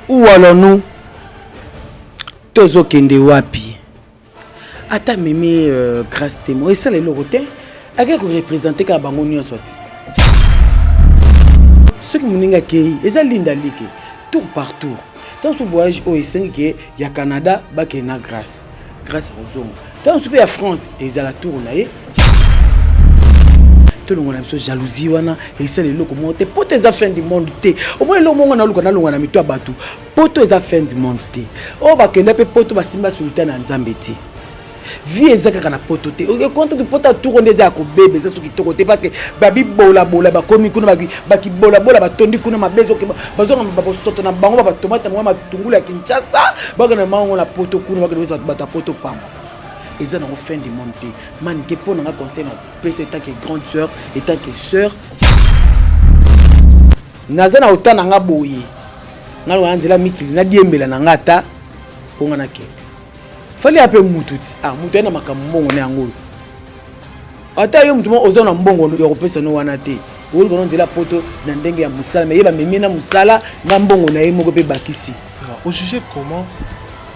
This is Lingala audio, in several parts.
Où allons-nous? Tozokende wapi? Ata memi Grâce Temo esala eloko te, akei koreprésenter kaka bango nyonso ti soki moninga akei, eza linda like tour par tour. Ntango so voyage oyo esengi ke ya Canada, bakende na Grâce, Grâce akozonga. Ntango so mpe ya France, ezala tour na ye. Tolongola biso jalousie wana, esala eloko moko te. Poto eza fin du monde te. Omoni eloko moko naluka nalonga na mito ya bato, poto eza fin du monde te. Oyo bakenda mpe poto, basimba sultan na Nzambe te. Vie eza kaka na poto te. Ekonte poto aturo nde eza ya kobeba, eza soki kitoko te, parce que babibolabola bakomi kuna, bakibolabola batondi kuna mabe, bazonga babosoto na bango, babatomate na bango, matungulu ya Kinshasa, bakende mango na poto kuna, bakende bato ya poto pamba. Eza nango fin du monde te. Manike, mpo nanga conseil na pesa, etant que grande sœur, etant que sœur, naza na ota na nga boye, nga wana nzela mikili nadiembela na nga ata mpo nga nakende. Fally ape mutu ti, ah, mutu aye na makambo, mbongo na yango oyo. Ata yo mutu moko oza na mbongo ya kopesa no wana te, oluka no nzela poto na ndenge ya mosala, me ye bamemi na mosala na mbongo na ye moko mpe bakisi. Ojuge comment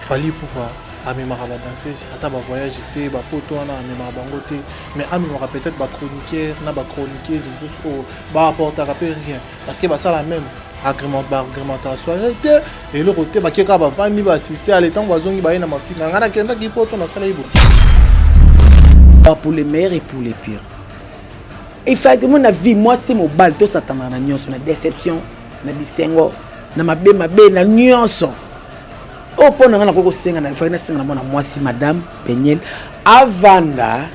Fally Ipupa amemaka badanseuse ata bavoyage te, bapoto wana amemaka bango te, mais amemaka peut-être bachroniqueur na bachroniqueuse mosusu oyo baapportaka mpe rien, parce que basala même agrément, baagrémentaka soirée te, eloko te, bakie kaka, bavandi, baassiste ale, ntango bazongi baye na mafinga: ngai nakendaki poto, nasala ye bo. Pour les meilleurs et pour les pires, effectivement, na vie, mwasi, mobali, tosatana na nyonso, na déception, na bisengo, na mabe mabe, na nyonso oyo. Mpo na ngai, nakoki kosenga na faki, nasenga na mwana mwasi, madame Peniel, avanda,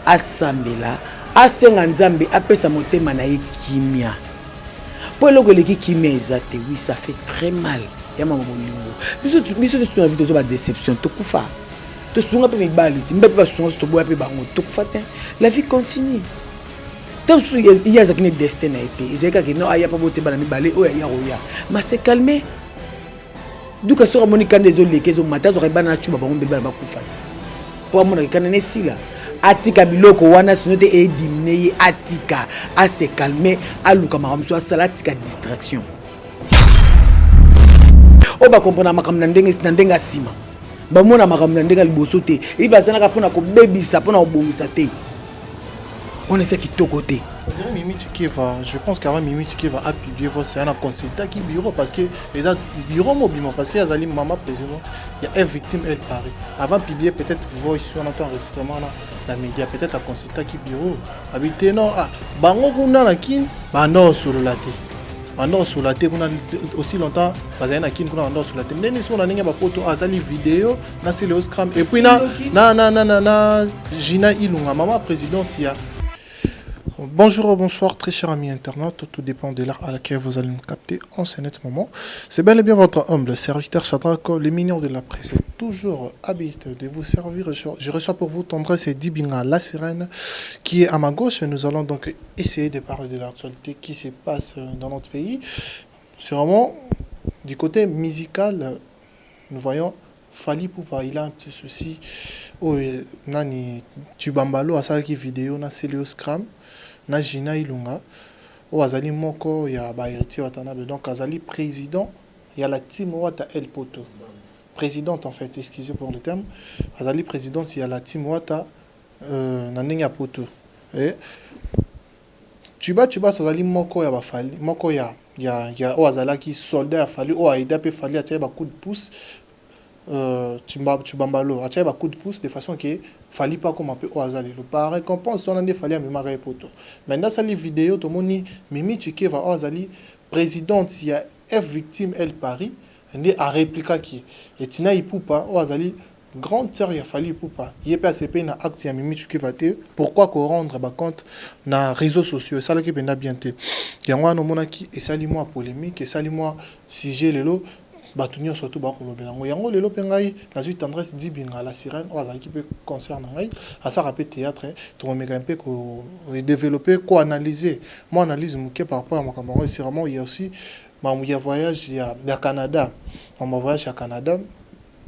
asambela, asenga Nzambe apesa motema na ye kimia, mpo eloko eleki kimia eza te. Oui, ça fait très mal ya mama bolingo. Biso tosu na vie, tozo badéception, tokufa, tosunga mpe mibali ti mibali mpe basunga biso, toboya mpe bango, tokufa te. La vie continue. Ntango mosusu ye azalaki ne destin na ye te, ezali kaka no aya mpo botie bana mibale oyo aya koya ma se calme duka. Soki amoni kanda ezoleka, ezomata, azwaka bana na cuba bango mbeli, bana bakufa ti mpo amonaka kanda na esila, atika biloko wana, sino te edimine ye. Atika, ase calme, aluka makambo mosusu asala, atika distraction oyo bakomprena makambo na ndenge ya nsima, bamona makambo na ndenge ya liboso te. Eyi bazalaka mpona kobebisa, mpona kobongisa te, wana eza kitoko te. Mimi Tshikeva, je pense qu'avant Mimi Tshikeva a publié c'est un consultant qui bureau, parce que eza bureau mobima, parce que azali maman présidente, il y a F victime elle Paris. Avant publier peut-être voice sur notre enregistrement na la média, peut-être a consultant qui bureau. Habité non, ah bango kuna na kin bando solola te. Bando solola te kuna aussi longtemps bazali na kin kuna, bando solola te. Ndeni so na ndenge ba poto azali vidéo na Celeo Scram et puis na Gina Ilunga, maman présidente, il y a. Bonjour, bonsoir, très chers amis internautes, tout dépend de l'heure à laquelle vous allez nous capter en ce net moment. C'est bel et bien votre humble serviteur Shadrach, le mignon de la presse, toujours habite de vous servir. Je reçois pour vous Tendresse et Dibinga, la sirène, qui est à ma gauche. Nous allons donc essayer de parler de l'actualité qui se passe dans notre pays. C'est vraiment du côté musical, nous voyons Fally Ipupa, il a un petit souci. Oh, nani Tubambalo asalaki vidéo na Celeo Scram na Gina Ilunga oyo azali moko ya bahéritier Watanabe, donc azali président ya la team Wata El Poto, présidente en fait, excusez pour le terme, azali présidente ya la team Wata na ndenge ya poto. Et Tuba Tuba azali moko ya bafally, moko ya oyo azalaki soldat ya Fally, oyo aida mpe Fally, atiaki bacoup de pouce. Tubambalo atiaki bacoup de pouce de façon ke Fally mpe akoma mpe oyo aza lelo. Par récompense wana nde Fally amemaka ye poto. Mais nde asali video, tomoni Mimi Tshikeva oyo azali présidente ya F victime el Paris nde areplikaki etina Ipupa oyo azali grande sœur ya Fally Ipupa. Ye mpe asepeli na acte ya Mimi Tshikeva te. Pourquoi korendre bacompte na réseaux sociaux? Esalaki mpenza bien te. Yango wana omonaki esali mwa polémique, esali mwa sujet. Lelo bato nyonso to bakolobela yango. Yango lelo mpe ngai nazwi Tendresse Dibinga la sirène oyo azalaki mpe concert na ngai, asalaka mpe théâtre. Tokomeka mpe kodévelopper, koanalyser mwa analyse moke par rapport ya makambo yango. Sûrement il y a aussi makambo ya voyage ya Canada, makambo ya voyage ya Canada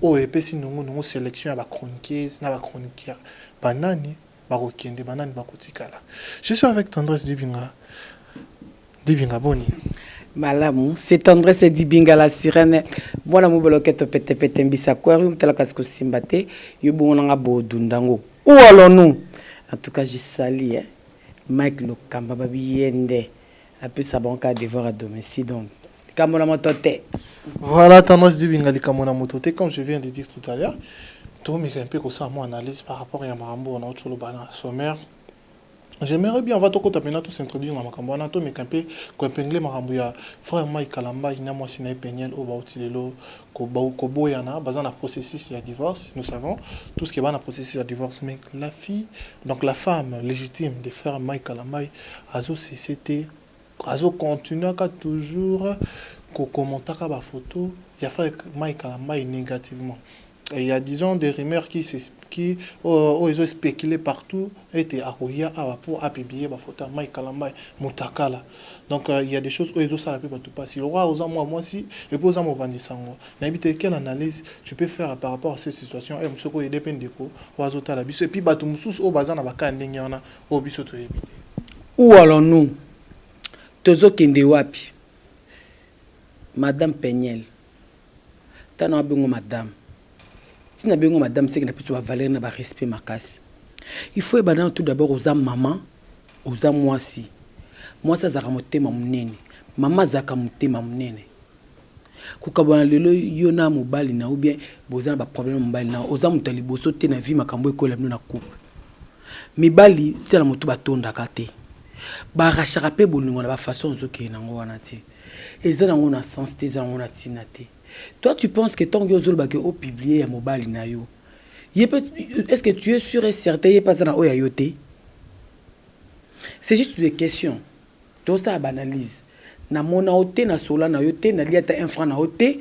oyo epesi nongo sélection ya bachroniqueuse na bachroniqueur, banani bakokende, banani bakotikala. Je suis avec Tendresse Dibinga. Dibinga, boni? Malamu, c'est Tendresse Dibinga la sirène. Mwana moboloketo petepete mbisa aquarium talaka sikosimba te yo bongo nanga bodundango. Où allons-nous? En tout cas, j'ai sali hein. Mike Lokamba babi yende apesa bango kaka devoir à domicile, donc likambo na moto te. Voilà, Tendresse Dibinga, likambo na moto te. Comme je viens de dire tout à l'heure, tomeka mpe kosala mwa analyse par rapport ya makambo wana otoloba na sommaire. J'aimerais bien, avant tokota mpena tosintroduire na makambo wana, tomeka mpe koépingler makambo ya frère Mike Kalamba na mwasi na ye Peniel, oyo bauti lelo koboyana, baza na processus ya divorce. Nous savons tout ce qui va na processus ya divorce, mais la fille, donc la femme légitime de frère Mike Kalamba, azocesser te, azocontinuaka toujours kocommentaka bafoto ya frère Mike Kalamba négativement. Et il y a, disons, des rumeurs qui, oh, ils ont spéculé partout ete akoya awa pour apublier bafoto ya Mike Kalamba mutakala. Donc il y a des choses oyo ezosala mpe bato mpasi. Lokwa oza mwa mwasi et puis oza mobandisa yango, nayebi te quelle analyse tu peux faire par rapport à cette situation e mosusu oyo ede mpe ndeko oyo azotala biso et puis bato mosusu oyo baza na baka ya ndenge wana oyo biso toyebi te. Où allons-nous? Tozokende wapi? Madame Peniel, tana wabengo madame, ntina bengo madame seke na biso bavaleur na barespect makasi. Il faut ebanda tout d'abord, oza mama, oza mwasi. Mwasi azalaka motema monene, mama azalaka motema monene. Kokabwana lelo yo na mobali na, ou bien boza na baproblème na mobali na, oza moto ya liboso te na vie. Makambo ekoyela bino na couple, mibali tia na motu batondaka te, barachaka mpe bolingo na bafaçon ozokende nango wana te. Eza nango na sens te, eza nango na ntina te. Toi, tu penses que ntango yo ozolobaka opublier ya mobali na yo, ye mpe, est ce que tu es sûr et certain ye mpe aza na oyo ya yo te? C'est juste des questions, tosala baanalyse. Namona yo te, nasola na yo te, nalia ata un franc na yo te,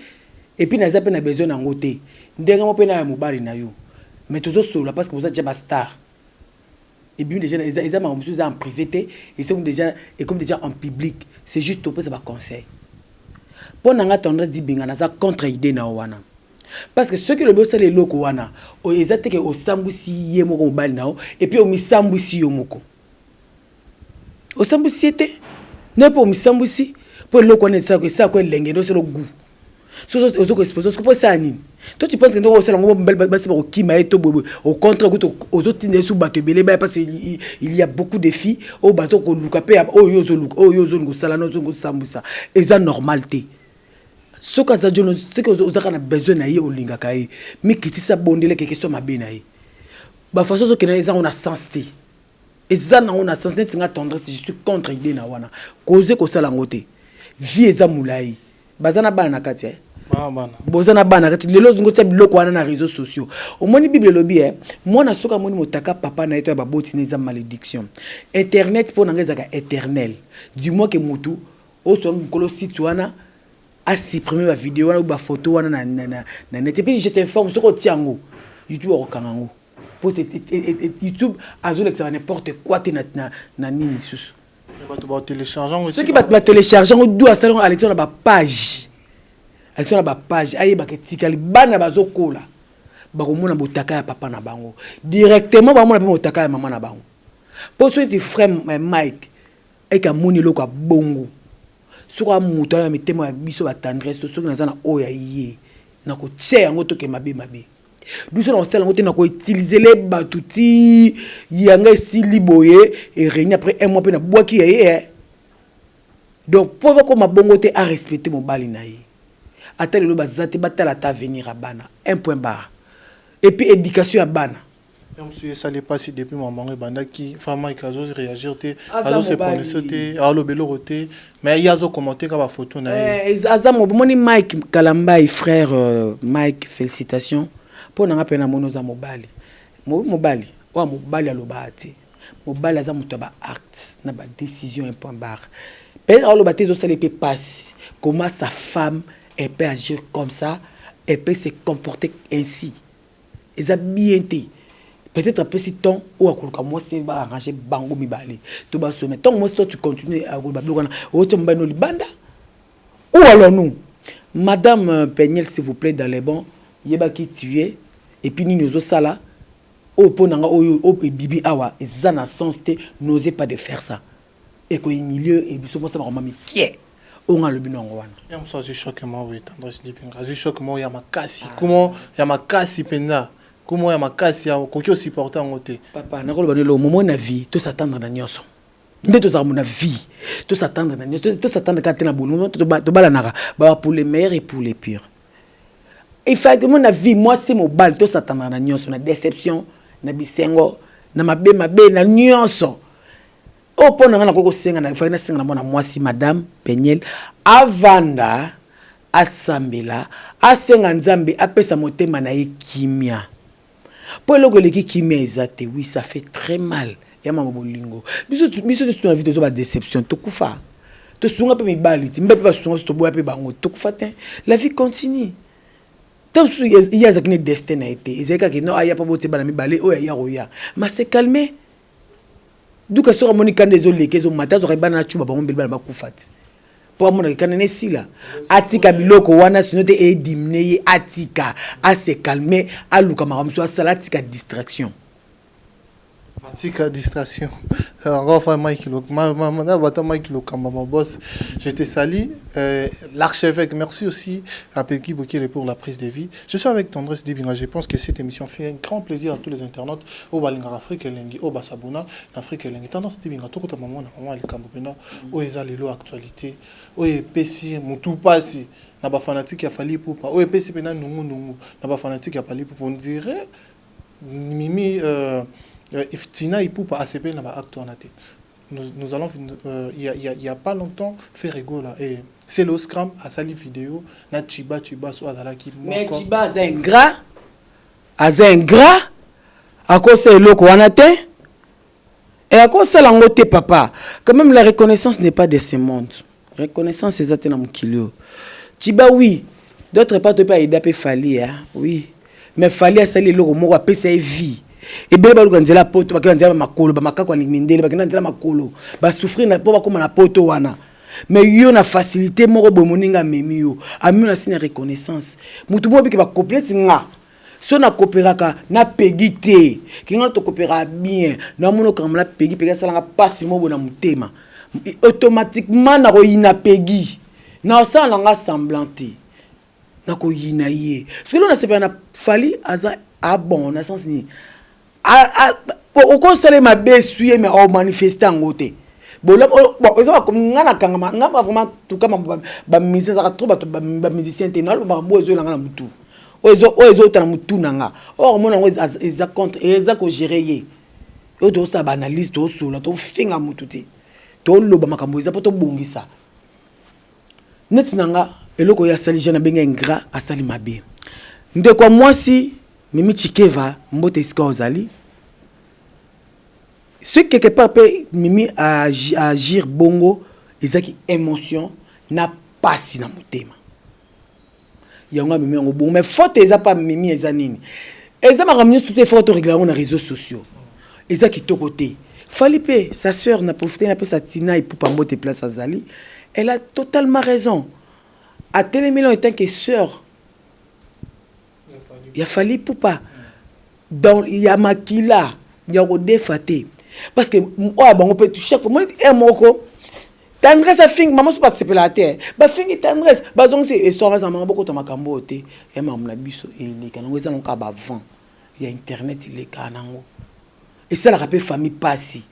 et puis naza mpe na besoin na yango te, ndenge mo mpe na ya mobali na yo. Mais tozosolola parce que boza déjà bastar, ebimi déjà. Eza makambo mosusu eza en privé te, esomi déjà, ekomi déjà en public. C'est juste topesa baconseil. Mpo na nga, Tendresse Dibinga, naza contre idée na yo wana, parce que soki olobi osala eloko wana, eza teke osambwisi ye moko mobali na yo et puis omisambwisi yo moko. Osambwisi ye te nde mpo omisambwisi, mpo eloko wana esalako elenge nde osala goût. So ozo koexposer mpo esala nini? To tu penses que ndenge osala yango, mobali basi bakokima ye to boyeboye? Au contraire, kutu ozotinda ye su bato ebele baya, parce il y a beaucoup de filles oyo bazo koluka mpe oyo yo ozoluka, oyo yo ozolinga osala na ozolinga osambwisa. Eza normal te. Soki aza jono, soki ozaka na besoin na ye, olingaka ye, mikitisa, bondeleke question mabe na ye. Bafaçon ozokende eza ngo na sens te, eza nango na sens neti nga Tendresse, je suis contre idée na wana. Koze kosala yango te. Vie eza molai, baza na bana na kati, eh? Boza na bana kati. Lelo olingi otia biloko wana na réseaux sociaux. Omoni, Bible elobi e mwana soki amoni motaka papa na ye to ya baboti na, eza malédiction. Internet mpo na ngai ezalaka éternel, du moins ke motu osona mokolo site wana asupprime bavideo wana ou bafoto wana na net. Et puis je t'informe, soki otia yango, YouTube akokanga yango, po YouTube azolekisaka n'importe quoi te na nini lisusu. Bato batélécharge yango. Soki bato batélécharge yango, du asali yango, alekisi na bapage, alekisi na bapage, ayebaka etikali. Bana bazokola, bakomona botaka ya papa na bango directement, bamona mpe botaka ya mama na bango. Mpo soki eti frère Mike eke amoni eloko ya bongo, soki amoto wana na mitema ya biso batendresse, soki naza na oyo ya ye, nakotia yango toke mabe mabe. Biso na kosala yango te, na koutiliser bato ti yanga esili boye, eréuni après un mois mpe nabwaki ya ye. Donc mpo bakóma bongo te, arespecte mobali na ye. Ata lelo baza te, batala ata avenir ya bana, un point barre, et puis éducation ya bana. Ya mosusu esali mpasi depuis mamango ebandaki. Frère Mike azoréagir te, azose prononcer te, aloba eloko te, mais ye azocommenter kaka bafoto na ye. Aza moni Mike Kalambai, frère Mike, félicitation. Mpo na nga mpe namoni oza mobali, mobali oyo mobali alobaka te. Mobali aza moto ya baacte na badécision, un point barre. Peut-être aloba te, ezosala mpe pasi. Comment sa femme, elle peut agir comme ça, elle peut se comporter ainsi? Eza bien te. Peut-être apesi temps oyo akoluka mwasi, baarrange bango mibale to basome. Ntango mwasi to tu continue akoloba biloko wana, otia mobali no libanda. Ou alors nous, madame Peniel, s'il vous plaît, dans les bons, yebaki tu es et puis nini ozosala oyo. Mpo na nga, oyo ebibi awa eza na sens te. N'osez pas de faire ça, ekohumilie. Biso mwasi bakoma mikie. Oyo nga alobi nango wana. Ya mosu azwi choc moko boye. Tendresse Dibinga azwi choc moko ya makasi, kumo ya makasi mpenza, kumo ya makasi ya okoki osupporte yango te. Papa, nakoloba nelo momo na vie, tos'attendre na nyonso. Nde tozalaka na vie, tos'attendre na nyonso, tos'attendre kaka te na bolingo. Tobalanaka baba pour le meilleur et pour le pire. Effectivement, na vie, mwasi, mobali, tos'attendre na nyonso, na déception, na bisengo, na mabe mabe, na nyonso. Oyo mpo na ngai nakoki kosenga na fai, nasenga na mwana mwasi, madame Peniel, avanda, asambela, asenga Nzambe apesa motema na ye kimia, mpo eloko eleki kimia eza te. Oui, ça fait très mal ya mama bolingo. Biso biso nyonso na vie toza badéception, tokufa, tosunga mpe mibali ti mbe mpe basunga biso, toboya mpe bango, tokufa te. La vie continue. Ntango mosusu ye azalaki ne destin na ye te, ezali kaka no aya mpo botie bana mibale oyo aya koya ma se calme duka. Soki amoni kanda ezoleka, ezomata, azwaka bana na cuba bango mbeli, bana bakufa ti mpo amonaka kanda na esila, atika biloko wana, sinon te edimine ye. Atika, ase calme, aluka makambo mosusu asala, atika distraction. Atika distraction. Encore fois, Mike Mike Lokamba, mon boss, je te salue. L'archevêque, merci aussi à Peggy Bokele pour la prise de vie. Je suis avec Tendresse Dibinga. Je pense que cette émission fait un grand plaisir à tous les internautes. Oyo balinga Afrique Elengi, oyo bas'abonner, Afrique Elengi. Tendresse Dibinga, tout côté maman, maman, likambo pena, oyo eza lelo actualité, oyo epesi mutu pasi na ba fanatique ya Fally Ipupa, oyo epesi pena nungu nungu na ba fanatique ya Fally Ipupa. On dirait Mimi Tina Ipupa asepeli na ba acte wana te. Nous allons il y a pas longtemps faire rigola et c'est le Scram asali vidéo na Chiba Chiba so azalaki. Mais Chiba aza ingrat, aza ingrat, akosa eloko wana te e akosala yango te. Papa, quand même, la reconnaissance n'est pas de ce monde. Reconnaissance eza te na mokili oyo. Chiba, oui, d'autre part to mpe aida mpe Fally, oui, mais Fally asali eloko moko, apesa ye vie. Ebele baluka nzela ya poto, bakenda nzela bamakolo, bamakako ya mindele, bakenda nzela makolo, basouffrir mpo bakóma na poto wana. Mais yo na facilité moko boye, moninga amemi yo, amemi na signe ya reconnaissance. Motu moko obiki bakopi neti nga, so nakopelaka na Pegi te, kinga tokopelaka bien. Namona okangama na Pegi, Pegi asalanga mpasi moko boye na motema, automatiquement nakoyina Pegi, naosala na nga semblant te, nakoyina ye. Soki lelo nasepela na Fally, aza abon na sens nini? Okosala ye mabe, esu ye, mais aomanifeste yango te. Bon, eza nga nakangama nga vraiment tuka bamusicien, ezalaka trop bato bamusicien te. Naloba makambo oyo ezoyelanga na mutu, oyo ezouta na mutu na nga, oyo omona yango eza contre, eza kogérer ye. Oyo tozosala baanalyse, tozosola, tofinga mutu te, toloba makambo eza mpo tobongisa. Neti na nga, eloko oyo asali jeune abenge ingrat, asali mabe. Ndeko ya mwasi Mimi Chikeva, mbote esika ozali. Soki quelque part mpe Mimi agir bongo, ezaki émotion na pasi na motema, yango amemi yango bongo. Mais faute eza pa Mimi, eza nini? Eza makambo nyonso te faut torégler yango na réseaux sociaux, eza kitoko te. Fally mpe sa sœur, na profite napesa Tina Ipupa mbote place azali. Elle a totalement raison, atelemi en tant que sœur ya Fally Ipupa, donc ya makila ya kodefa te, parce que oyo bango mpe chaque fois moni e moko Tendresse afingi mama, so basepelaka te, bafingi Tendresse, bazongisi histoire, bazala mama bokota makambo oyo te ya makambo na biso eleka nango, eza nango kaka bavent ya internet, elekaka nango, esalaka mpe famille pasi.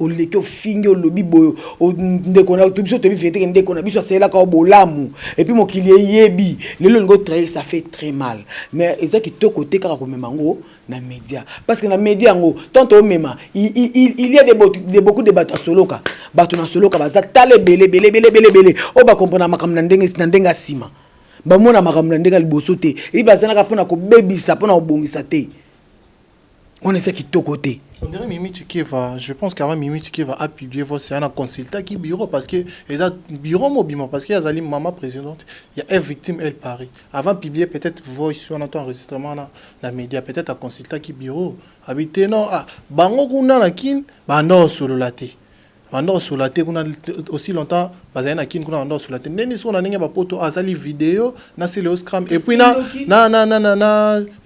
Oleki, ofingi, olobi boye ndeko na biso, toyebi vérité ke ndeko na biso asalelaka o bolamu, et puis mokili eyebi. Lelo olingi otrahir, ça fait très mal. Mais eza kitoko te kaka komema yango na média, parce que na média yango, tant omema, il y a de beaucoup de bato asoloka, bato na soloka baza tala ebele ebele ebele ebele ebele oyo bakomprena makambo na ndenge ya nsima, bamona makambo na ndenge ya liboso te, eyi bazalaka mpona kobebisa, mpona kobongisa te. Wana eza kitoko te. On dirait Mimi Chikeva, je pense qu'avant Mimi Chikeva a publié c'est un consultant qui bureau, parce que et bureau mobima, parce qu'il y a Zali maman présidente, il y a victime elle Paris. Avant publier peut-être voice sur notre enregistrement na la média, peut-être a consultant qui bureau habité non, ah bango kuna na kin bando solo la te. Bando solo te kuna aussi longtemps bazali na kin kuna, bando solo te. Ndeni so na ndenge ba poto azali vidéo na Celeo Scram et puis na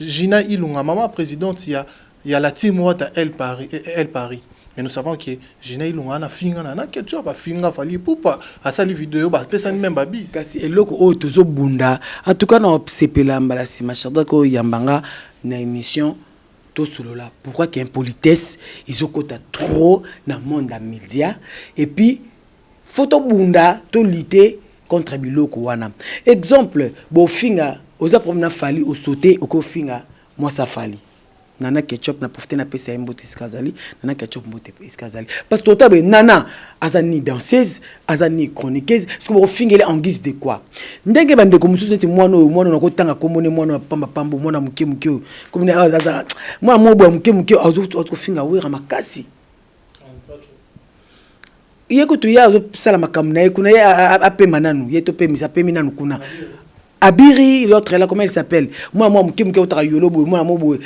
Gina Ilunga, maman présidente, il y a la team Wata El Paris, El Paris. Mais nous savons que Gina Ilunga na finga na Ketchup, afinga Fally Ipupa, asali vidéo, bapesani même babise. Kasi eloko oyo tozobunda, en tout cas na sepela mbala nsima Shadrack oyo yambanga na émission, tosolola pourquoi que impolitesse ezokota trop na monde ya média. Et puis faut tobunda, tolutter contre biloko wana. Exemple, bofinga, oza problème na Fally, osote okofinga mwasa Fally Nana Ketchup. Na profite napesa ye mbote esika azali. Nana Ketchup, mbote esika azali, parce que totabe Nana aza ni danseuse, aza ni chroniqueuse. Soki bokofingele en guise de quoi? Ndenge bandeko mosusu neti mwana oyo, mwana oyo nakotanga kombo ne, mwana ya pambapamba, mwana moke moke oyo, kombo ne aza mwana moko boya moke moke, azokofinga Wera makasi. Ye kutu ye azosala makambo na ye kuna, ye apema nanu, ye topemisa, apemi nanu kuna. Abiri, l'autre là, comment il s'appelle, mwana mwa moke moke otaka yolo boye, mwana mo boye,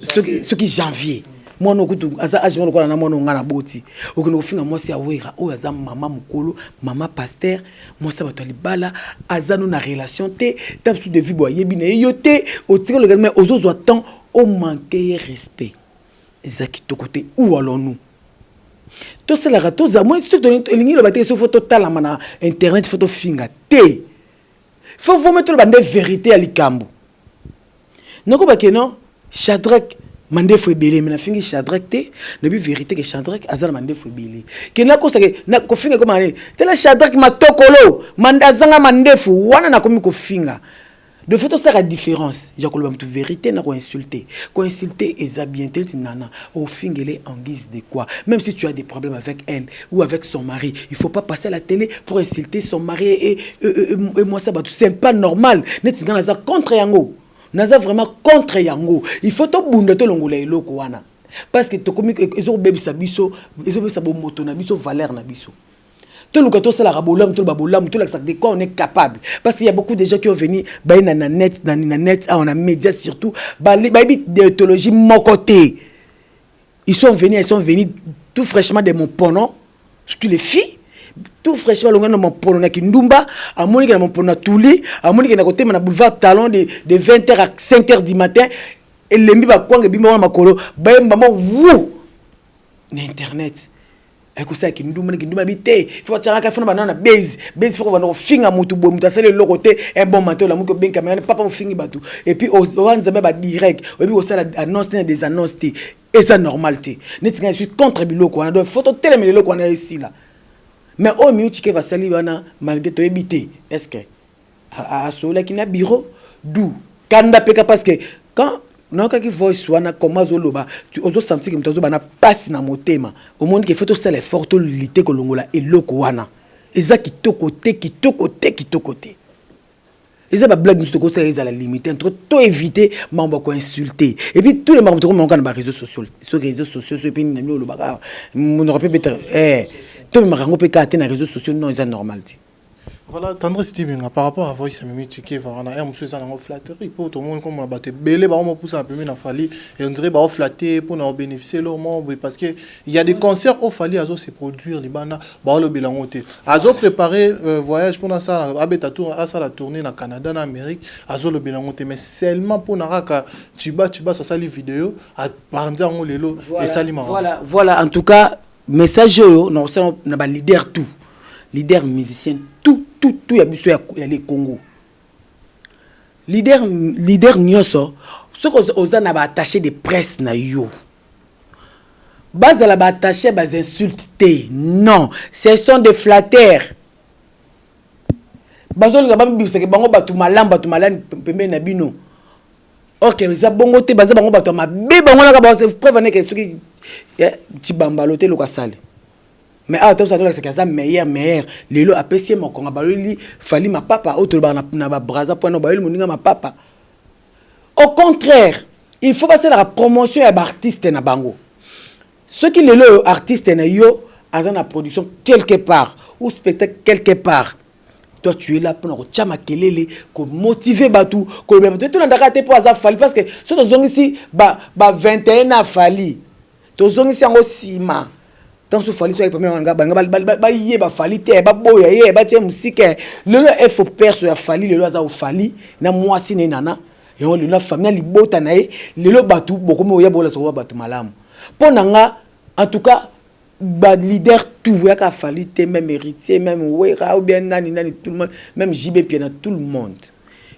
soki Janvier, mwana oyo kutu aza age moko lokola na mwana oyo nga na boti. Okende kofinga mwasi ya Wera oyo aza mama mokolo, mama pasteur, mwasi ya bato ya libala, aza no na relation te, ta mosusu de vie boye, ayebi na ye yo te, otika loka, mais ozozwa temps omanke ye respect. Eza kitoko te. Où allons-nous? Tosalaka, toza moi soki elingi loba te, soki faut totalama na internet, faut tofinga te, faut vome toloba nde vérité ya likambo. Nakobake non, Shadrack mandefu ebele, me nafingi Shadrack te, nayebi vérité ke Shadrack aza na mandefu ebele. Ke nakosake kofinga ekoma nini? Tala Shadrack matokolo, azanga mandefu wana, nakomi kofinga. De fait, tosalaka différence ya koloba motu vérité na koinsulte. Koinsulte eza bien te. Neti Nana, ofingele en guise de quoi? Même si tu as des problèmes avec elle ou avec son mari, il faut pas passer à la télé pour insulter son mari et moi ça bato, c'est pas normal. Neti nga naza contre yango, naza vraiment contre yango. Il faut tobunda, tolongola eloko wana, parce que tokomi ezokobebisa biso, ezobebisa bomoto na biso, valeur na biso. Toluka tosalaka bolamu, toloba bolamu, tolakisaka de quoi on est capable, parce qu'il y a beaucoup de gens qui ont venu baye na net, na net awa, na média surtout, bayebi déontologie moko te. Ils sont venus tout fraîchement de mon pono, surtout les filles, tout fraîchement alongani na mopono na kindumba, amoniki na mopono na tuli, amoniki na kotema na boulevard Talon de 20 h à 5 h du matin, elembi bakwanga ebimba wana makolo, bayemba mo wu na internet, ekosala kindumba na kindumba bi te. Faut batiakaka, faut na bana na base base, faut kobanda kofinga motu boye, moto asali eloko te. Un bon matin olamuki, obengi caméra, papa, ofingi bato, et puis oza Nzambe badirect, oyebi kosala annonce te na des annonces te, eza normal te. Neti ngai, je suis contre biloko wana. Donc faut totelemela eloko wana, esila. Mais oyo Mimi Tshikeva asali wana, malgré toyebi te est ce que asololaki na bureau du kanda peka, parce que quand nayokaki voice wana, comment azoloba, ozosentir ke moto azoba na mpasi na motema. Omoni ke faut tosala effort, tolutter kolongola eloko wana. Eza kitoko te, kitoko te, kitoko te. Eza bablague mosusu tokosala, ezala limité. En tout cas to éviter makambo ya koinsulte. Et puis tous les makambo tokomaka na baréseaux sociaux, so réseaux sociaux so epe nini na bino olobaka monoko mpe beta, tomemaka yango mpe kaka te na réseaux sociaux. Non, eza normal te. Voilà, Tendresse Tibinga, par rapport à voice Mimi Tshikeva wana, ya mosusu eza nango flatterie, mpo tomoni komona bato ebele baomopusa na pembeni na Fally, et on dirait baoflatte mpona obénéficier leur membre, parce que il y a des concerts oyo Fally azo se produire libanda, baolobela yango te. Azopréparer voyage mpona asala, abeta tour, asala tournée na Canada, na Amérique, azolobela yango te, mais seulement mpona kaka Tuba Tuba asali vidéo, aparndi yango lelo, esali makambo. Voilà, en tout cas message oyo nakosala na baleader, tout leader musicien, tout tout tout ya biso ya le Congo, leader nyonso, soki oza na baattaché de presse na yo, bazala baattaché bainsulte te. Non, ce sont des flatteurs. Bazolinga babibisaka bango bato malamu, bato malamu pembeni na bino. Ok, eza bongo te, baza bango bato ya mabe. Bango naka preuve aneke soki tibambalo te, eloko asali. Mais awa tosa tolakisaka aza meilleur, meilleur. Lelo apesi ye mokongo, baloli Fally mapapa oyo tolobaka na babraza mpona bayoli moninga mapapa. Au contraire, il faut basalaka promotion ya baartiste na bango. Soki lelo oyo artiste na yo aza na production quelque part ou spectacle quelque part, toi tu es là mpona kotia makelele, komotiver bato, kolobela bato. Tolandaka te mpo aza Fally, parce que so tozongisi ba 21 na Fally, tozongisi yango nsima. Ntanso Fally soki pamela banga bayeba Fally te, baboya ye, batie mosika. Lelo efo perso ya Fally, lelo aza ofali na mwasi na ye Nana yango, lelo na famille, na libota na ye. Lelo bato bokomi oya bolasa koba bato malamu. Mpo na nga, en tout cas Ba leader tout yaka Fally te, même Héritier, même Wera ou bien nani nani, tout le monde, même JB Mpiana, tout le monde.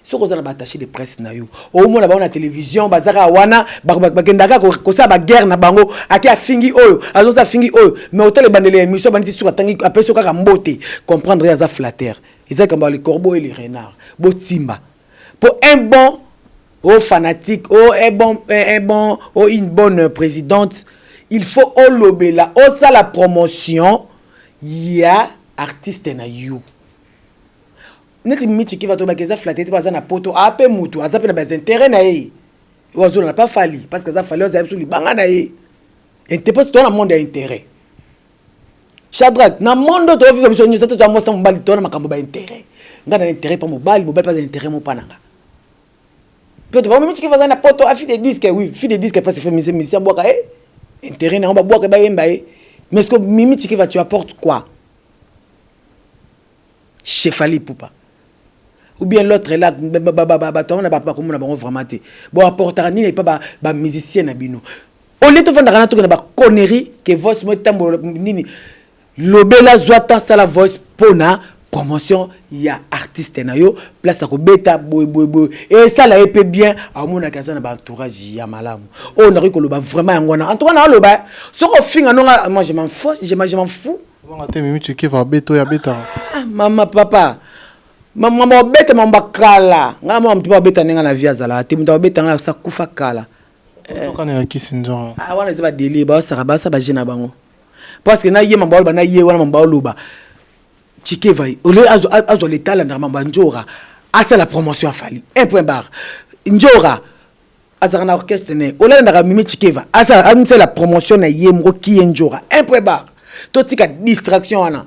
Soki oza na baattaché de presse na yo, omona bango na télévision, bazaka wana, bakendaka kosala baguerre na bango, ake afingi oyo, azosa afingi oyo, mais otala ebandeli ya émission, banditi suka, atangi, apesi yo kaka mbote, comprendre ye aza flatteur. Eza likambo ya le corbeau et le renard. Botimba po un bon o fanatique o un bon o une bonne présidente, il faut olobela, osala promotion ya artiste na yo. Neti Mimi Tshikeva, tobaki eza flatteur te, mpo aza na poto, ape mutu aza mpe na baintérêt na ye oyo azolanda pa Fally, parce que aza Fally, azala biso libanga na ye inte, parce toza na monde ya intérêt, Shadrack. Na monde oyo tovivre biso nyonso te, toza mwasi na mobali, toza na makambo baintérêt. Ngai na intérêt mpa mobali, mobali mpe aza intérêt mo mpa na nga. Mpe to bango, Mimi Tshikeva aza na poto, afi de disque, oui, fi de disque, parce que musicien abwaka ye intérêt na yango, babwaka, bayemba ye. Mais ce que Mimi Tshikeva, tu apportes quoi chez Fally Ipupa ou bien l'autre là? Bato wana bakomona bango vraiment te. Bo apportaka nini epa bamusicien na bino? Au lieu tofandaka na tokende baconnerie ke voice mo etambola nini, lobela, zwa temps, sala voice mpona promotion ya artiste na yo, place ya kobeta boye boye boye, esala ye mpe bien, aomonaki aza na baentourage ya malamu. Oyo nakoki koloba vraiment yango wana. En tout cas, naoloba, soki ofinga nonga, moi je m'en fous, je m'en fous. Obanga te Mimi Tshikeva abeta oyo abetaka? Ah, mama, papa, mama, obeta mambo kala. Ngai na mwa motu mpo abeta ndenge na vie azalaka te. Moto abeta ngai sa kufa kala. Tokani na kisi nzora. Ah, wana eza badélire, baosaka, basala baje na bango, parce que na ye mambo aloba, na ye wana mambo aloba. Tshikeva ole azwa leta, alandaka mambo ya Njora, asala promotion ya Fally, un point barre. Njora azalaka na orchestre ne, olandaka Mimi Tshikeva, asala, amisala promotion na ye moko ki ye Njora, un point barre. Totika distraction wana,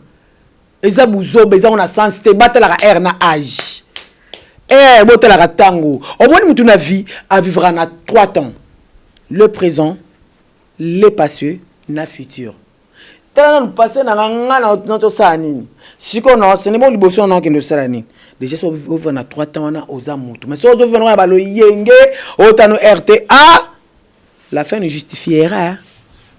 eza buzoba, eza ngo na sens te. Batalaka aire na age, botalaka ntango. Omoni mutu na vie avivra na trois temps: le présent, le passé na futur. Tala nanu passé na nga, nga na tosala nini sikoyo? Na osene bo liboso na okende osala nini déjà? So ovivre na trois temps wana, oza motu. Mais so ozovivre na baloyenge otano rt a la fin ne justifiera.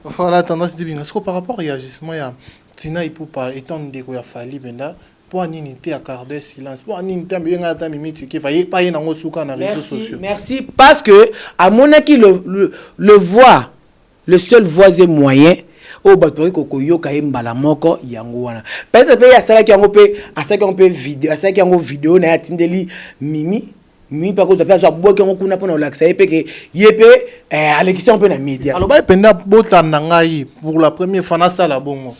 Voilà, tendance dibinga siko par rapport ya agissement ya Tina Ipupa étant ndeko ya Fally mpenza, mpo anini te agarde silence? Mpo anini te ambeyenga ata Mimi Tshikeva ye pa ye nango suka na réseaux sociaux? Merci, parce que amonaki le voix, le seul voix et moyen oyo bato bakoki koyoka ye mbala moko, yango wana. Peut-être mpe ye asalaki yango, mpe asalaki yango mpe video, asalaki yango video na ye, atindeli Mimi. Mimi mpe akozwa mpe azwa, abwaki yango kuna mpona kolakisa ye mpe ke ye mpe alekisi yango mpe na média. Aloba ye mpenza botanda ngai pour la première fois nasala bongo.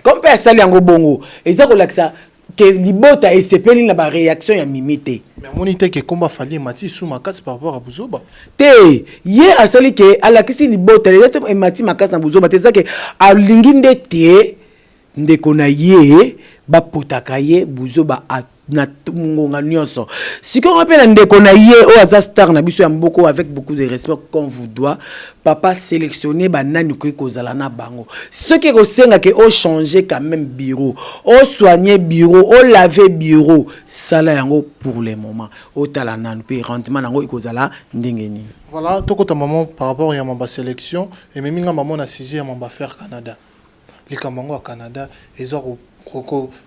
Comme mpe asali yango bongo, eza kolakisa ke libota esepeli na baréaction ya Mimi te. Mais amoni te ke komba Fally emati su makasi par rapport à buzoba? Te, ye asali ke alakisi libota eza te emati makasi na buzoba te. Eza ke alingi nde te ndeko na ye bapotaka ye buzoba na ngonga nyonso. Sikoyo mpe na ndeko na ye oyo aza star na biso ya mboka, avec beaucoup de respect qu'on vous doit, papa, sélectionner banani okoki kozala na bango. Soki ekosenga ke ochange quand même bureau, osoigne bureau, olave bureau, sala yango pour le moment, otala nanu mpe rendement nango ekozala ndenge nini. Voilà, tokota mamo par rapport ya mamba sélection ememi nga mamo na sujet ya mamba affaire Canada. Likambo yango ya Canada eza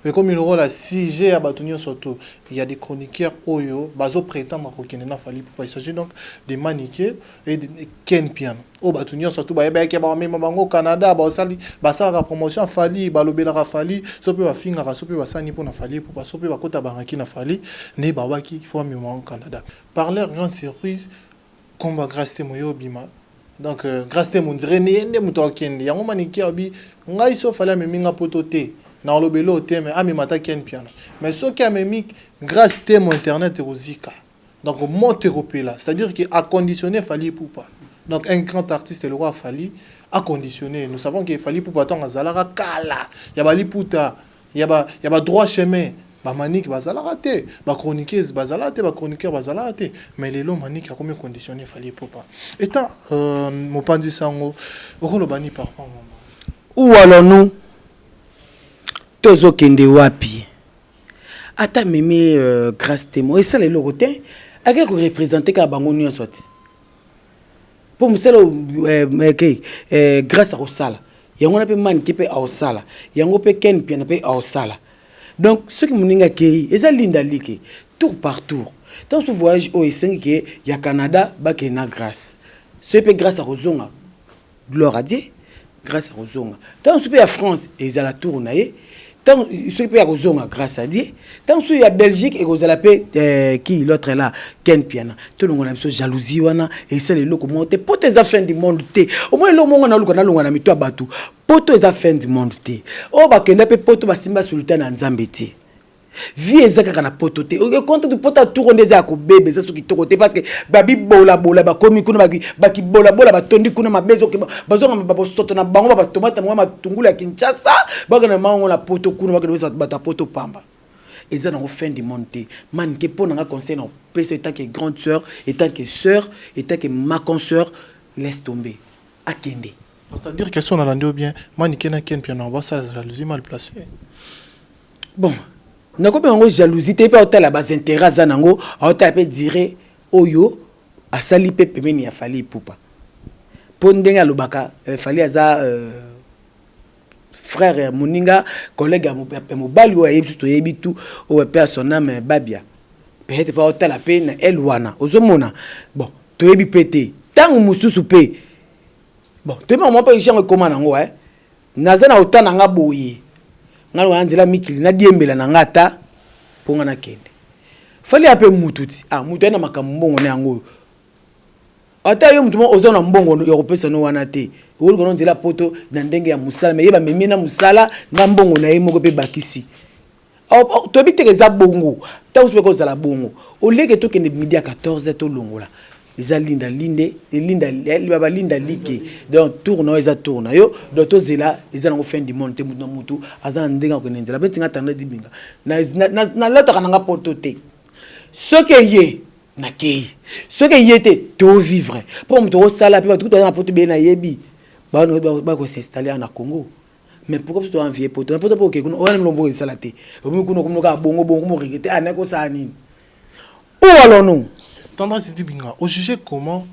ekomi lokola sujet ya bato nyonso to il y a des chroniqueurs oyo bazoprétendre kokende na Fally Ipupa. Il s'agit donc de Manike et de Ken Piano, oyo bato nyonso to bayebaki bamema bango Canada, basali, basalaka promotion ya Fally, balobelaka Fally, so mpe bafingaka, so mpe basani mpona Fally Ipupa, so mpe bakota bangaki na Fally nde babaki fo bamema bango Canada. Par leur grande surprise, komba Grâce Temo oyo obima. Donc Grâce Temo, ondire ye nde moto akende yango. Manike abi ngai so Fally amemi nga poto te, na olobeli oyo te, mais amema ata Ken Piano. Mais soki amemi Grâce Temo, internet ekozika, donc moto ekopela. C'est-à-dire que aconditionné Fally Ipupa, donc un grand artiste le roi Fally aconditionné. Nous savons que Fally Ipupa, ntango azalaka kala ya baliputa ya ba droit chemin, bamanike bazalaka te, bachroniqueuse bazalaka te, bachroniqueur bazalaka te. Mais lelo Manike akomi conditionné Fally Ipupa. Étant mopanzi sango, okoloba ni par rapport? Où allons-nous? Tozokende wapi? Ata meme Grâce Temo esala eloko te, akei koreprésente kaka bango nyonso te, mpo mosala ke Grâce akosala Yango wana mpe Manike mpe aosala yango, mpe Ken Piana mpe aosala. Donc soki moninga akei, eza linda like tour par tour. Ntango so voyage oyo esengi ke ya Canada, bakende na Grâce. Soki mpe Grâce akozonga, gloire à Dieu, Grâce akozonga. Ntango soki mpe ya France ezala tour na ye, ntango soki mpe ya kozonga, grâce à Dieu. Ntango soki ya Belgique ekozala mpe qui, l'autre là, Ken Piana. Tolongola biso jalousie wana, esala eloko moko te. Poto eza fin du monde te. Omoi eloko moko naluka nalonga na mito ya bato, poto eza fin du monde te. Oyo bakenda mpe poto, basimba sultan na Nzambe te. Vie eza kaka na poto te. Konte poto aturo nde eza ya kobeba, eza soki kitoko te, parce que babibolabola bakomi kuna, bakibolabola batondi kuna mabe, bazonga babosoto na bango, batomate bango, matungulu ya Kinshasa, bakende mango na poto kuna, bakende bato ya poto pamba. Eza nango fin du monde te. Manike, mpo nanga conseil na opesa, en tant que grande sœur, en tant que sœur, en tant que ma consœur, laisse tomber, akende. C'est-à-dire question nalandi yo bien, Manike na Ken Piana basala jalousie mal placée? Bon, nakomi yango jalousie te. Mpe aotala baintérêt aza nango, aotala mpe dire oyo asali mpe pembeni ya Fally Ipupa, mpo ndenge alobaka Fally aza frère ya moninga, collègue ya mobali oyo ayebi biso, toyebi tu oyo mpe ya son âme Babia. Peut-être mpe aotala mpe na ele wana, ozomona. Bon, toyebi mpe te ntango mosusu mpe. Bon, toyebi mama mpe yango ekóma nango naza na ota na nga boye, nga wana nzela mikili nadiembela na nga ata mpo nga nakende. Fally ya mpe mutu ti, ah, mutu aye na makambo mbongo na yango oyo. Ata yo mutu moko oza na mbongo ya kopesa no wana te, oluka no nzela poto na ndenge ya mosala, me ye bamemi na mosala na mbongo na ye moko mpe bakisi. Toyebi teke eza bongo. Ntango mosusu mpe kozala bongo, oleke tokende midi ya 14, tolongola eza linda linde linda balinda like. Donc tour na yo eza tour na yo. Donc tozela, eza nango fin du monde te. Mutu na mutu aza na ndenge akokende nzela. Mpe tinga tanda dibinga, nalataka nanga poto te. Soki eye, nakei. Soki eye te, tovivre mpo moto okosala mpe bato kutu baza na poto ebele. Nayebi bakos'installer na Congo, mais pourquoi biso toenvie poto na poto? Mpo okei kuna, oya milombo esala te. Omi kuna, okomi kaka bongo bongo, mo regretter. Ah, nakosala nini? Où allons-nous? Tendance Dibinga, ojuge comment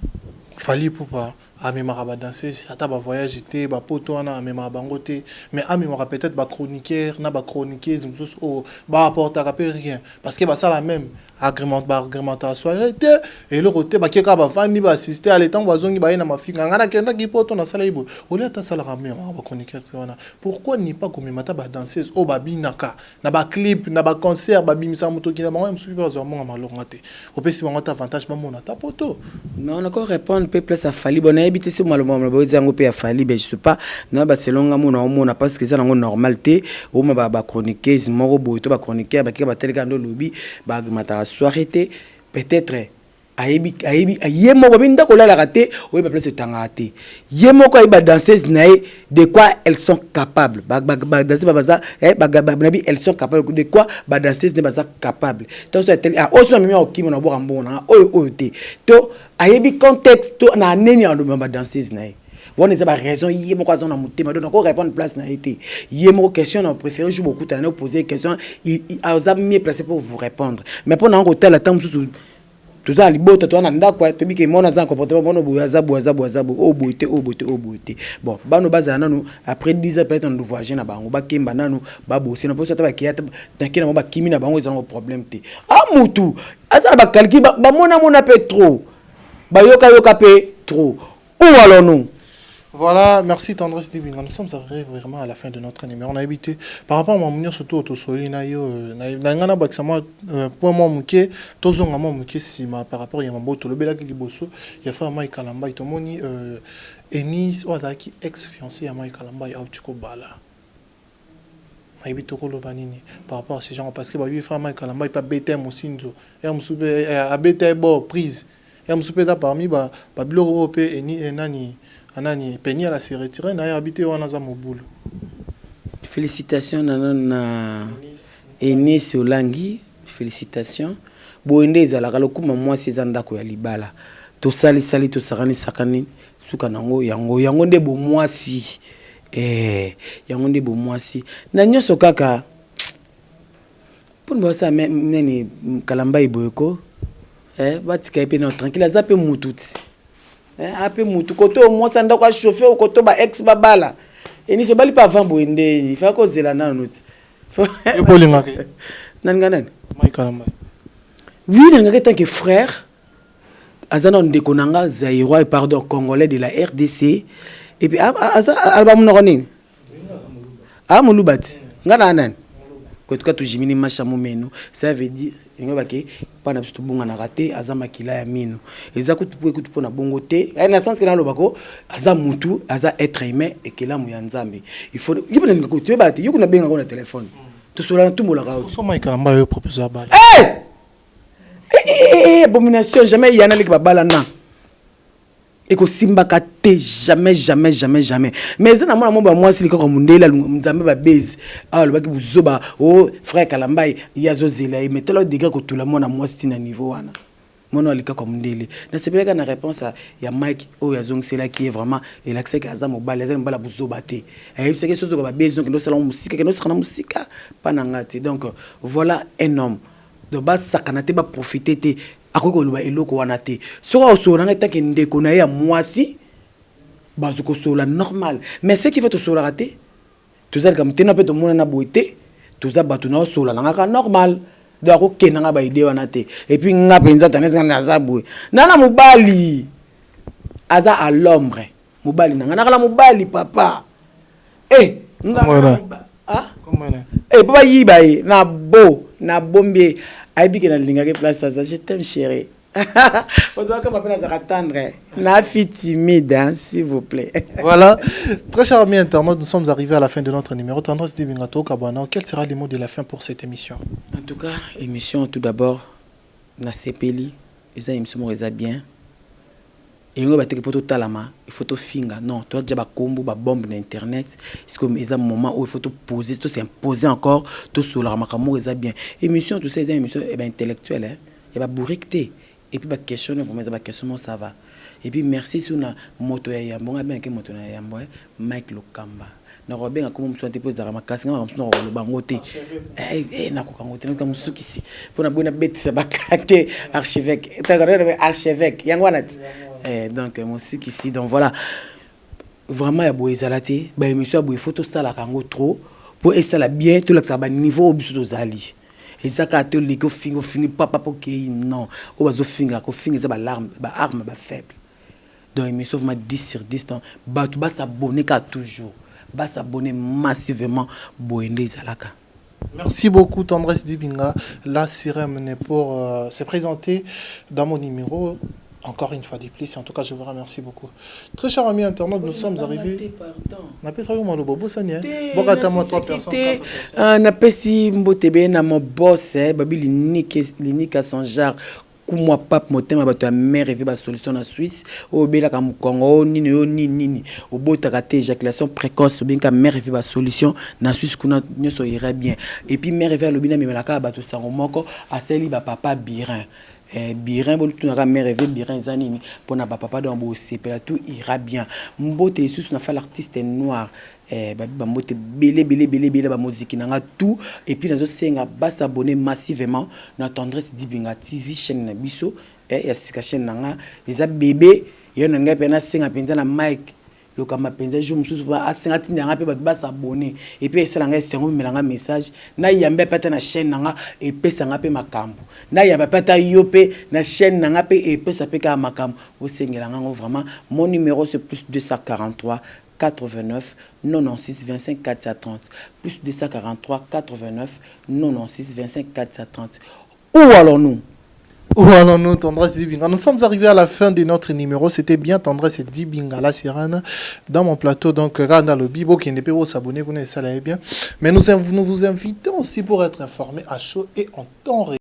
Fally Ipupa amemaka badanseuse ata bavoyage te, bapoto wana amemaka bango te, mais amemaka peut-être bachroniqueur na bachroniqueuse mosusu oyo baapportaka mpe rien, parce que basala même baagrémentation soirée te, eloko te, bakie kaka, bavandi, baassiste ale. Ntango bazongi, baye na mafinga: ngai nakendaki poto, nasala ye boye. Olie ata asalaka, amemaka bachroniqueur te wana, pourquoi ni pas komema ata badanseuse oyo babinaka na baclip, na baconcert, babimisaka motoki na bango ya mosusu mpe bazwa mbongo malonga te, opesi bango ata avantage, bamona ata poto? Mais on a encore répondre mpe place ya Fally. Bon, nayebi te si maloba maloba eza yango mpe ya Fally. Ben, je sais pas, na baselonga mona omona, parce que eza nango normal te. Oma bachroniqueuse moko boye to bachroniqueur bakika bateleka nde olobi baagrémentaka soirée te. Peut-être ayebi, ayebi ye moko babi ndako olalaka te, oyeba place etangaka te. Ye moko ayebi badanseuse na ye, de quoi elles sont capables. Badanseuse baza nabi, elles sont capables de quoi? Badanseuse nde baza capable. Ntango so ateli, ah, oyo so namemi akokima na bwaka mbongo nanga oyo oyo te. To ayebi contexte to na nini ya badanseuse na ye wana. Eza baraison ye moko aza na motema. Donc nako répondre place na ye te. Ye moko question na préféré jour bokutana na poser question, aza mieux placé pour vous répondre. Mais mpo na yango kotala, ntango mosusu toza na libota, toza na ndako, toyebi ke mwana aza na comportement mwana boye, aza boye, aza boye, aza boye, oyo boye te, oyo boye te, oyo boye te. Bon, bano bazala nanu après 10 ans peut-être na voyage na bango, bakemba nanu, babose na mposo ata bakeya nake na bango, bakimi na bango, eza nango problème te. A mutu aza na bacalcul, bamonamona mpe trop, bayokayoka mpe trop. Où allons-nous? Voilà, merci Tendresse Dibinga. Nous sommes arrivés vraiment à la fin de notre numéro. On a évité par rapport à mon surtout autosoli na yo na ngana bakisa moi point moi muke tozonga moi muke sima par rapport ya mambo tolobelaki liboso ya frère Mike Kalamba. Itomoni Enis oyo azalaki ex fiancé ya Mike Kalamba auti kobala. Nayebi tokoloba nini par rapport à ce genre, parce que bayebi frère Mike Kalamba epe abeta mosinzo ya mosusu mpe abeta ye bo prise ya mosusu mpe eza parmi babiloko oyo mpe eni nani anani peni ala se retire na ye abi te wana aza mobulu. Félicitation nano na Enis Olangi, félicitation. Boye nde ezalaka lokuma. Mwasi eza ndako ya libala, tosalisali, tosakani sakani, suka nango yango yango nde bomwasi, yango nde bomwasi na nyonso kaka mpona basala nini. Kalamba eboye ko batika ye mpe na tranquille. Aza mpe mutu ti, ape mutu koto mwasi ya ndako achauffe koto ba ex babala. Enisi obali mpe avant boye nde ifaka kozela nanu ti. Yo mpo olingaka ye? Nalinga nani? Mike Kalambay. Oui, nalingaka tant que frère. Aza na ndeko na nga zaïrois, pardon, congolais de la RDC. Et puis aza aloba monoko nini? A moluba ti nga na nani kotuka tujimini masha mumenu. Ça veut dire yango bake mpa na biso tobunganaka te. Aza makila ya mino, eza kutu po ekutu mpo na bongo te. Na sens ke naloba ko aza mutu, aza être humain, ekelamu ya Nzambe. Il faut ye mpe nalingaka toyebaka te. Yo kuna bengaka na telefone, tosolana, tumbolaka. So Mike Kalambay oyo propose abala? Hey! Eh, eh, abomination, jamais. Yana leki babala na ekosimbaka te, jamais, jamais, jamais, jamais. Mais eza na mwana mo bamwasi likaka mondele Nzambe babase awa alobaki buzoba o frère Kalambai, ye azozela ye. Mais tala degré kotula mwana mwasi ntina niveau wana. Mwana alikaka mondele. Nasepelaka na réponse ya Mike oyo azongiselaki ye. Vraiment elakisaki aza mobali, aza mobali ya buzoba te. Ayebisaki soki ozoka babase, donc kende osala mosika, kende osaka na mosika mpa na nga te. Donc voilà un homme. Donc basakana te, baprofite te. Akoki koloba eloko wana te. Soki akosolola ngai tanke ndeko na ye ya mwasi, bazo kosolola normal. Mais ce qui fait, tosololaka te, toza likambo te na mpe tomonana boye te. Toza bato na osolola na nga kaka normal. Donc akokenda nga baide wana te. Et puis nga mpenza tandis nga naza boye na mobali aza à l'ombre. Mobali na nga nakala mobali papa e nga. Ah? Eh, mpo bayiba ye na bo nabombi ye, ayebi ke nalingaki place aza. Je t'aime, chéri. Ozwaka mpe nazalaka tendre na fille timide, hein, s'il vous plaît. Voilà. Très chers amis internautes, nous sommes arrivés à la fin de notre numéro. Tendresse Dibinga Kabwana, quel sera le mot de la fin pour cette émission? En tout cas, émission, tout d'abord, nasepeli. Eza émission moko eza bien. Elingi bateki mpo totalama, il faut tofinga? Non, toadia bakombo babombe na internet. Sikoyo eza moment oyo il faut toposer, tos'imposer encore, tosolaka makambo moko eza bien. Émission, tout ça, eza émission ya baintellectuel, ya babourrique te. Et puis baquestion vraiment eza baquestion moko ça va. Et puis merci sur na moto ya yambo. Nga abengaki moto na yambo, Mike Lokamba. Nakobenga kombo mosusu te mpo ezalaka makasi. Nga makambo mosusu nakoloba yango te, nakoka yango te. Nakuta mosukisi mpo na boye nabetisa baka te. Archevêque, archevêque yango wana te. Donc mosukisi. Donc voilà, vraiment ya boye ezala te. Baémission ya boye faut tosalaka yango trop mpo esala bien, tolakisaka baniveau oyo biso tozali. Eza kaka te oleki, ofingi, ofingi papa mpo okei. Non, oyo bazofingaka, kofinga eza baarme bafaible. Donc émission vraiment 10 sur 10. Donc bato bas'abonner kaka toujours, bas'abonner massivement. Boye nde ezalaka. Merci beaucoup Tendresse Dibinga, la sirène, pour se présenter dans mon numéro encore une fois de plus. En tout cas, je vous remercie beaucoup. Très chers amis internautes, nous sommes arrivés. Napesi maloba bosani. Bokata moi trois personnes. Napesi mbote be na mon boss, babi l'unique à son genre, kumwa pape motema bato ya mare eve basolution na Suisse. Oyo obelaka mokongo, oyo nini, oyo nini nini, obotaka te, éjaculation précoce, obengaka mare eve basolution na Suisse kuna, nyonso ira bien. Et puis mare eve alobi namemelaka bato sango moko asali bapapa birin. Birin bolutunaka mare eve birin eza nini mpona bapapa. Donc bosepela, tout ira bien. Mbote lisusu na fa l'artiste noir, babi bambote ebele ebele ebele ebele, bamoziki na nga tout. Et puis nazosenga bas'abonner massivement na Tendresse Dibinga TV, chaîne na biso ya sika, chaîne na nga eza bébé yo na ngai. Mpe nasenga mpenza na Mike Lokamba mpenza, jour mosusu asenga ntinda yanga mpe bato bas'abonner. Et puis esala ngai esengo, memela nga message, nayambe mpe ata na chaîne na nga, epesa nga mpe makambo. Nayamba mpe ata yo mpe na chaîne na nga mpe epesa mpe kaka makambo osengela ngango. Vraiment, mon numéro, c'est plus 243 89 96 25 430, plus 243 89 96 25 430. Où allons-nous? Où allons-nous, Tendresse Dibinga? Nous sommes arrivés à la fin de notre numéro. C'était bien Tendresse Dibinga, la sirène, dans mon plateau. Donc, Randa le Bibo qui n'est pas s'abonner, vous ça bien. Mais nous, nous vous invitons aussi pour être informés à chaud et en temps réel.